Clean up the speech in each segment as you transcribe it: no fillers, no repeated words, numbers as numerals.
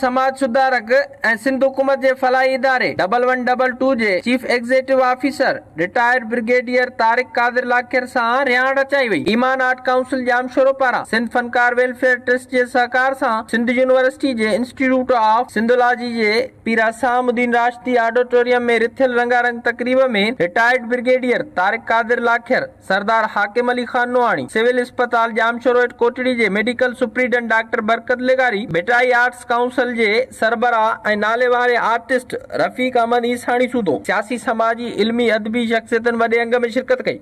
سماج سڌارڪ ۽ سنڌ حڪومت جي فلاحي اداري ڊبل ون ڊبل ٽو جي chief executive officer retired brigadier Tariq Qadir Lakhair سان رهاڻ رچائي وئي. ايمان آرٽ ڪائونسل ڄامشورو پاران سنڌ فنڪار ويلفيئر ٽرسٽ جي سهڪار سان سنڌ يونيورسٽي جي انسٽيٽيوٽ آف سنڌالاجي جي پير حسام الدين راشدي آڊيٽوريم ۾ رٿيل رنگارنگ تقريب ۾ رٽائرڊ برگيڊيئر طارق قادر لاکير، سردار حاڪم علي خان نوحاڻي، سول اسپتال ڄامشورو هيٺ ڪوٽڙي جي ميڊيڪل سپريڊنٽ ڊاڪٽر برڪت لغاري، ڀٽائي آرٽس ڪائونسل جي سربراهه ۽ ناليواري آرٽسٽ رفيق احمد عيساڻي سوڌو سياسي، سماجي، علمي، ادبي شخصيتن وڏي انگ ۾ شرڪت ڪئي.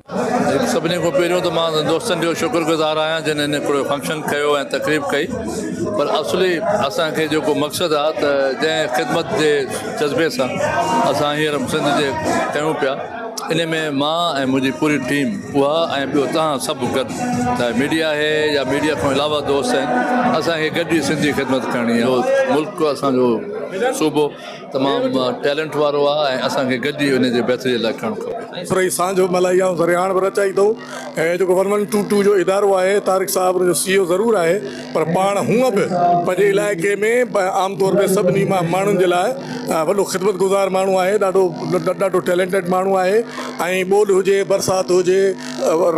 سڀني کان پهريون ته مان دوستن جو شڪر گذار آهيان جن هن هڪڙو فنڪشن ڪيو ۽ تقريب ڪئي پر اصلي اسان کي جيڪو مقصد آهي ته جنهن خدمت جي جذبي سان اسان هينئر سنڌ جي ڪيون پيا ان ۾ مان ۽ منهنجي پوري ٽيم اها ۽ ٻيو توهان سڀ گڏ چاهي ميڊيا آهي يا ميڊيا کان علاوه دوست آهن اسان کي گڏجي سنڌ جي خدمت ڪرڻي آهي ملڪ اسان جو صوبو تمام ٽيلنٽ وارو آهي ۽ اسان کي گڏجي ان جي بهتري لاء ڪرڻ کپي. سرهي سانجهه ملهائي آئون سرهاڻ به رچائي اٿئون ۽ جيڪو ون ون ٽو ٽو جو ادارو آهي طارق صاحب ان جو سي او ضرور آهي پر پاڻ هونء به پنهنجي علائقي ۾ عام طور تي سڀني ماڻهن جي لاء وڏو خدمت گذار ماڻهو آهي ڏاڍو ڏاڍو ٽيلنٽيڊ ماڻهو آهي ۽ ٻوڏ هجي برسات هجي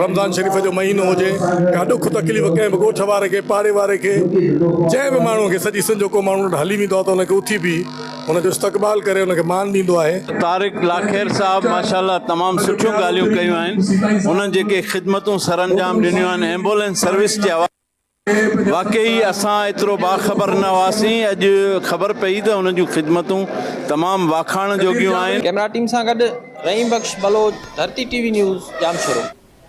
رمضان شريف جو مهينو هجي ڪا ڏک تڪليف ڪنهن به ڳوٺ واري کي پاڙي واري کي جنهن به ماڻهو کي سڄي سنڌ جو ڪو ماڻهو ان وٽ هلي ويندو آهي ته ان کي اٿي بيهي ان جو استقبال ڪري ان کي مان ڏيندو آهي. طارق لاکير صاحب ماشاءالله تمام سٺيون ڳالهيون ڪيون آهن انهن جيڪي خدمتون سرانجام ڏنيون آهن ايمبولينس سروس جي حوالي واقعي اسان ايترو باخبر نه هئاسين اڄ خبر پئي ته انهن جون خدمتون تمام واکاڻ جوڳيون آهن. ڪئميرا ٽيم سان گڏ Rahim Bakhsh Baloch, Dharti T V news, Jamshoro.